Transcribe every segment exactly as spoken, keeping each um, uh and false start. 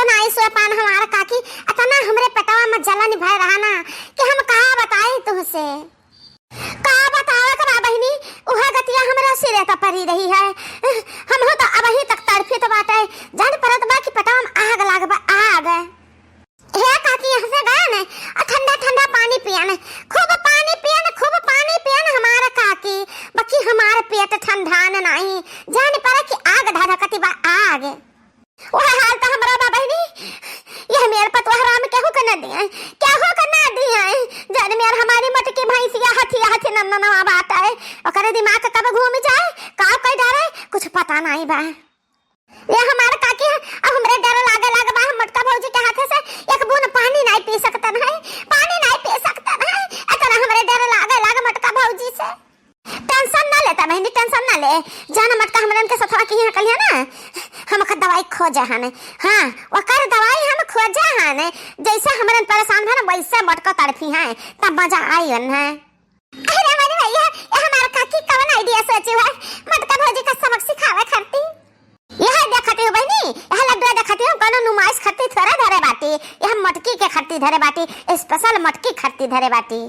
नाई सुए पान हमार काकी, अतना हमरे पेटवा में जलन भय रहा ना कि हम का बताई तुहसे। का बतावे के बा बहिनी, उहे गतिया हमरे सिरे त परी रही है। हमहू त अबही तक तड़फित बाटे, जान परत बा कि पेटवा में आग लाग बा, आग। हे काकी, यहाँ से गए ने, आ ठंडा ठंडा पानी पियन, खूब पानी पियन, खूब पानी पियन हमार काकी, बाकी हमार पेट ठंडान नाई, जान परे कि आग धधकती बा, आग। वह हाल त हमरा बा बहिनी, यह मेर पतोह राम केहू के न दिए, केहू के न दिए। जन मेर हमारी मटकी भैंसिया हथिया हथी नन्ना नवा बात है, ओकरे दिमाग कब घूम जाए, का कई डारे, कुछ पता नाई बा। ये हमार काकी है, अब हमरे डर लागे लाग बा, हम मोटका भौजी के हाथे से एक बूंद पानी नाई पी सकतन है, पानी नाई पी सकतन है, इतना हमरे डर लागे लाग मोटका भौजी से। Tension ना लेता बहिनी, tension ना ले। जान मटका हमरन के सथवा की यहाँ कलिया ना, हम ओकर दवाई खोजे हन। हाँ, ओकर दवाई हम खोजे हन। जैसे हमरन परेशान भन, वैसे मटका तड़फी हैं, तब मजा आई उन्हें। अरे मोरे भैया, ये हमार काकी कवन idea सोची है? मटका भौजी का सबक सिखावे खातिर। यह देखती हो बहिनी, यह लड्डू देखती हो, कोनो नुमाइश खातिर थोड़ा धरे बाटी, यह मटकी के खातिर धरे बाटी, special मटकी खातिर धरे बाटी।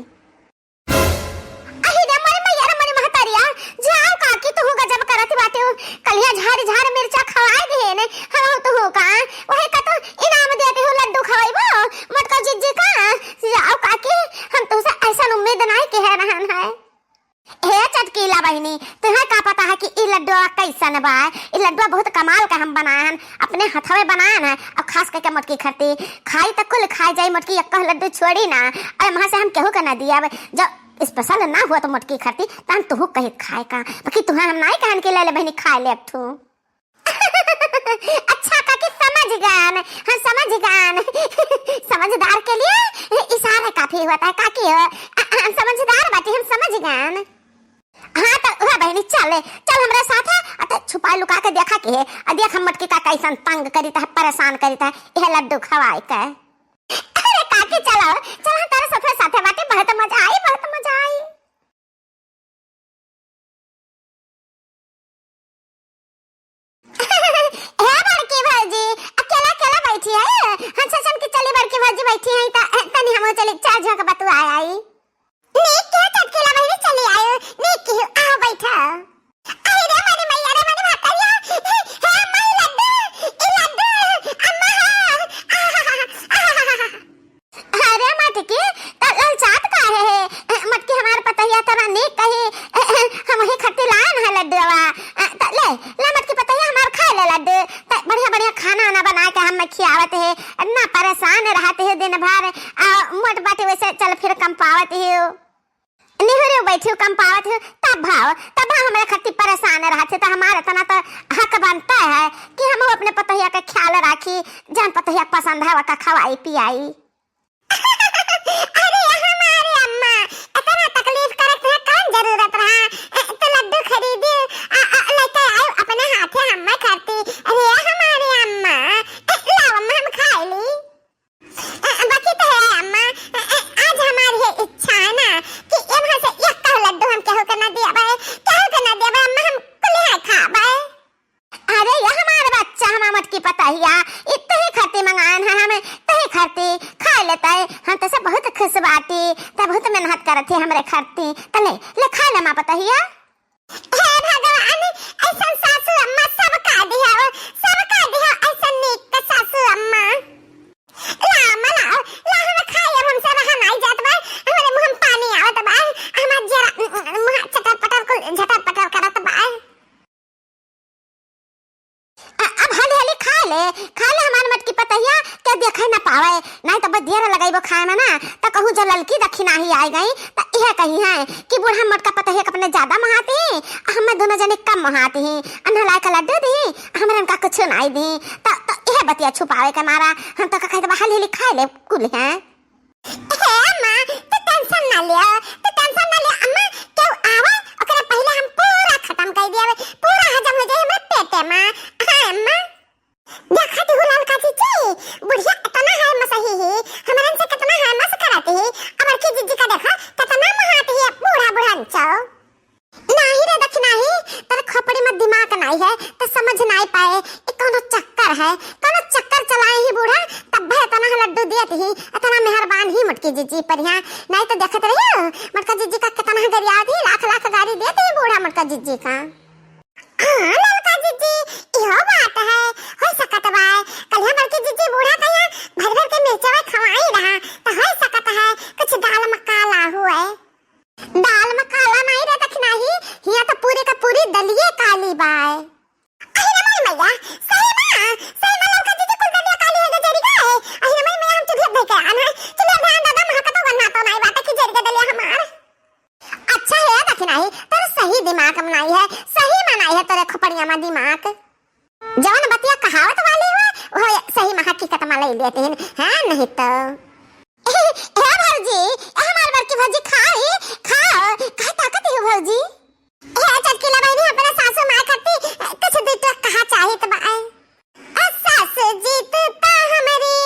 अहि रे मोरे मैया रे मोरे महतारिया, जाओ काकी, तुहू गजब करत बाटे हो। कलिया झार झार मिर्चा खवाए दिहे ने, हम तुहू का, वही का तो इनाम देते हो, लड्डू खवाइबो, मोटका जिज्जी का। जाओ काकी, हम तुहसे ऐसा उम्मीद नाई किहे रहन है। हे चटकीला बहिनी, तुहे का पता है कि ई लड्डुआ कैसन बा? ई लड्डुआ बहुत कमाल का हम बनाए हन, अपने हथवे बनाए हन, और खास करके मोटकी खरती। खाई त कुल खाई जाई, मोटकी एक्को लड्डू छोड़ी ना। और वहाँ से हम केहू के ना दिया। जब special ना हुआ तो मोटकी खरती, तहन तुहू कही खाए का। बाकी तुहे हम नाई कहन कि ले ले बहिनी, खाए ले एक ठू। अच्छा काकी, समझ गन, हम समझ गन। समझदार के लिए इशारा काफी होता है काकी हो। अ-, अ-, हम समझदार बाटी, हम समझ गन। हाँ तो वह बहिनी, चल, चल हमरे साथ है, आ तो छुपा लुका के देखा के है, आ देख हम मटकी का कैसन तंग करीत है, परेशान करीत है, यह लड्डू खवाए के। अरे काकी, चलो, चलो, हम तारे साथे साथे बाटे, बहुत मजा आई, बहुत मजा आई। हे बड़की भौजी, अकेला अकेला बैठी है? हाँ, छछन के चली बड़की भौजी बैठी है, त, तनी हमहू चली, चार झोंक बतुआ आई। नीक के चटकीला बहिनी चली आयो, नीक के आओ बैठा। अरे रे मोरी मैया रे मोरी भतैया, हे अम्मा ई लड्डू, ई लड्डू, अम्मा हो, आहा, आहा, आहा। अरे मटकी, त ललचात काहे है? मटकी हमार पतोहिया तोरा नीक कही, हम वही खत्ती लान है लड्डुआ। त ले, ले मटकी पतोहिया हमार खाए ले लड्डू। त बढ़िया बढ़िया खाना वाना बना के हम खियावत है, ना परेशान रहत है दिन भर। आ, मोट बाटी वैसे चल फिर कम पावत है। निहुरे बैठी कम पावत है, तब भाव, तब भाव हमरे खत्ती परेशान रहत है। त हमार इतना तो हक बनता है कि हम अपने पतोहिया का ख्याल राखी, जौन पतोहिया पसंद है, वका खवाई पियाई। अरे हमारे अम्मा, इतना तकलीफ करत है, कौन जरूरत रहा? ए, तो लड्डू खरीदी, आ, आ, लेके आयो अपने हाथे अम्मा खरती। अरे हमारे अम्मा, ए, लाओ अम्मा, हम खाए ली। ए, बाकी तो है अम्मा, ए, ए, आज हमारी ये इच्छा है ना कि ये वहाँ से एक का लड्डू हम केहू के ना दिया बे, केहू के ना दिया बे अम्मा, हम कुल यहाँ खा बे। अरे या हमार बच्चा, हमार मोटकी पतोहिया, ई तही खत्ती मंगान है, हमें तही खत्ती खाए लेते हैं। हम तो सब बहुत खुश बाटी, त बहुत मेहनत करत है हमरे खत्ती। त ले, ले खा ले माँ पतोहिया। हे भगवान, ऐसन सासू अम्मा सबका दिहाओ, सबका दिहाओ ऐसन नीक सासू अम्मा। ला अम्मा, ला, ला हम खाई, अब हमसे रहा नाई जात बा, हमरे मुँह में पानी आवत बा, हमार जरा, मुँह चटर पटर कुल झटर पटर करत बा। अ-, अब हाली हाली खा ले, खा ले हमार मोटकी पतोहिया, के देखे न पावे, नाई त बस देर लगइबो खाए में ना, त कहूँ जो ललकी दखिनाही आइ गई, त इहे कही है कि बूढ़ा मोटका पतोहिया के अपने ज्यादा मोहाती, आ हमें दोनों जने कम मोहाती, आ नहलाए का लड्डू दी, आ हमरे उनका कुछ नाई दी, त, त इहे बतिया छुपावे के मारा, हम तो कहत बा हाली हाली खा ले कुल है। हे अम्मा, तू tension ना लियो, तू tension ना लियो अम्मा, केहू आवे, ओकरे पहिले हम पूरा खतम कर दियावे, पूरा हजम हो जाए हमरे पेटे में। हाँ अम्मा। देखा तू लाल काकी जी, बुढ़िया इतना है मसही ही, हमरन से कितना है मस करत ही, अब की जिज्जी का देखा, कितना महात ही बूढ़ा बुढ़न चो। नाही रे दखिनाही, तोर खोपड़ी में दिमाग नाही है, त समझ नाही पाए, ई कौनो चक्कर पर है, कौनो चक्कर चलाए ही बूढ़ा, तब भी इतना लड्डू देत ही, इतना मेहरबान ही मोटकी जिज्जी पर यहाँ। नहीं तो देखत रही हो, मोटका जिज्जी का कितना गरियात ही, लाख लाख गारी देत ही बूढ़ा मोटका जिज्जी का। हाँ, ललका जिज्जी, इहो बात है, हो सकत बा। कलिया बड़की जिज्जी बूढ़ा कहिया भर भर के मिर्चवा खवाई रहा, तो हो सकत है कुछ दाल में काला हुए। दाल में काला नहीं रे दखिनाही, हिया तो पूरी का पूरी दलिये काली बाय। अरे रे मोरी मैया, सही बा, सही में ललका जिज्जी कुल दलिया काली है, जरी का है। अरे रे मोरी मैया, हम चुल्हे पे के आन है, चुल्हे पे आन दादा, महका तो गन्ना तो नहीं बाटे कि जरी के दलिया हमार। अच्छा है दखिनाही, तोर सही दिमाग में नहीं है, सही में नहीं है तोरे खोपड़िया में दिमाग। जवन बतिया कहावत वाली हो, वो सही में हकीकत में ले लेते हैं, हाँ, नहीं तो। ए भौजी, ए हमार बड़की भौजी, खाई, खाओ, काहे ताकत हो भौजी? ए चटकीला बहिनी, अपने सासू माँ खाती कुछ दू टोक कहा चाहित बा। आ सासू जी तू तो हमरी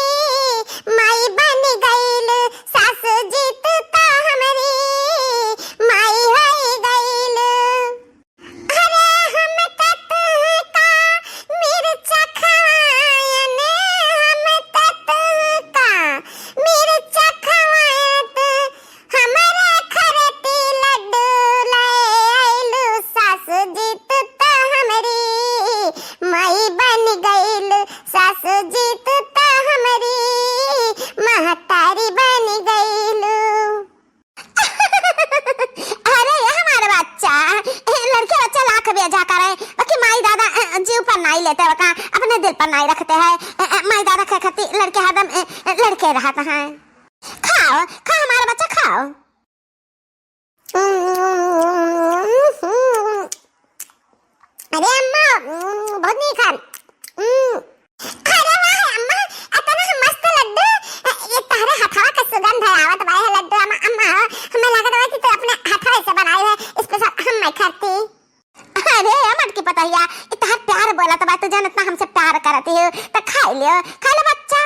माई बन गइल, सासू जी तू तो हमरी माई होई गइल। अरे हम त तुहका मिर्चा खवायन, हम त तुहका मिर्चा खवायत, हमरे खरती लड्डू ले आइलू। सासू जी तू त हमरी माई बन गइलू, सासू जी तू त हमरी महतारी बन गइलू। अरे ये हमार बच्चा, ए, लड़के बच्चा लाख बेजा करे, बाकी माई दादा, ए, जीव पर नाई लेते वका, अपने दिल पर नाई रखते हैं। ए, ए, माई दादा के खातिर लड़के हरदम, ए, ए, लड़के रहत हैं। खाओ, खाओ हमार बच्चा, खाओ। अरे अम्मा, बहुत नीक है। अरे वाह अम्मा, इतना मस्त लड्डू, ये तहरे हथवा के सुगंध है आवत बा, ये लड्डू अम्मा, अम्मा हो, हमें लागत बा कि तू अपने हथवा से बनाई है, special हम मैं खाती। अरे ए मटकी पतोहिया, ये तहर प्यार बोलत बा, तू जानत ना हमसे प्यार करती हो, तो खा लियो, खा ले बच्चा।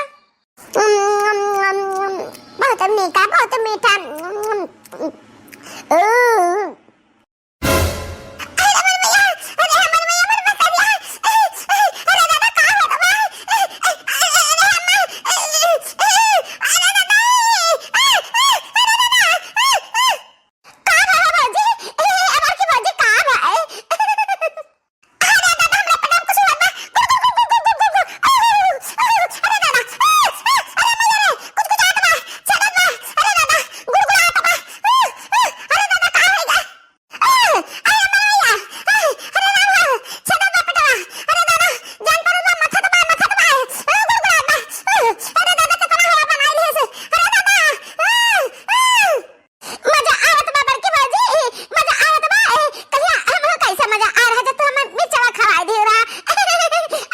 बहुत मीठा, बहुत मीठा। ओ। अरे हमर मैया, अरे हमर मैया, हमर बकरिया। अरे दादा, का होत बा? अरे दादा, अरे दादा, अरे दादा। का भवा भौजी? ए, ए, अमर की भौजी, का भवा? अरे दादा, हमरा पेट में कुछ हुआ बा। गुड़, गुड़, गुड़। अरे दादा, अरे मैया रे, कुछ कुछ आत बा, छेदत बा। अरे दादा, गुड़ गुड़ आत बा। अरे दादा, का होई गा? अरे मैया, अरे राम हो, छेदत बा पेटवा। अरे दादा, जान पर ना, मथत बा, मथत बा। गुड़ गुड़ आत बा। अरे दादा, कितना हवा बनाई ले से। अरे दादा। मजा आवत बा बड़की भौजी, मजा आवत बा। कहिया हम कैसे मजा आ रहा जब तू हमें मिर्चवा खवाई दे रहा।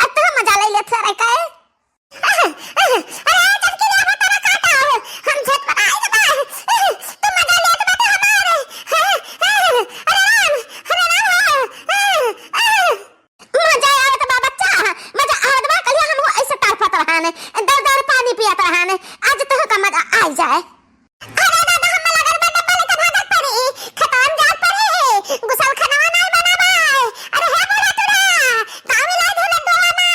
अब तू मजा ले लेत रह का। अरे चटकी ले, अब तेरा काटा हो, हम झट पर आए बा। तू मजा लेत बा तो हमारे। अरे राम, अरे राम। मजा आवत बा बच्चा, मजा आवत बा। कहिया हम ऐसे तड़पत रहाने, दर दर पानी पियत रहाने, आज तोहका मजा आ जाए। अरे दादा, हम लगल बा डब्बा लेके भागत पड़ी, खतवन जात पड़ी, गुसल खनवा नाई बना बा। अरे हे बूढ़ा टूरा, गाँव में लाई धुलत डोला ना।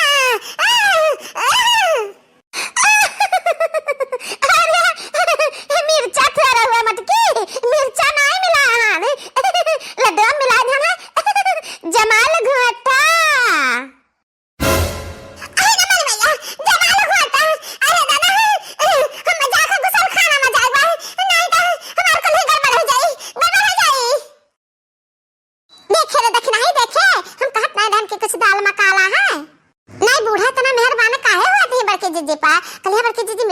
अरे, मिर्चा थोड़ा हुआ मटकी, मिर्चा नाई मिला हन, लड्डू मिला देना, जमाल घोटा। अरे ना मरे भैया, जमाल घोटा। अरे दादा, हम जाके गुसल खाना में जाए बा, नहीं तो हमार कुल ही गड़बड़ हो जाई, गड़बड़ हो जाई। देखे रे दखिनाही, देखे, हम कहत नाई रहन कि कुछ दाल में काला है। नाई बूढ़ा इतना मेहरबान काहे हुआ थी बड़की जिज्जी पा? कलिया बड़की जिज्जी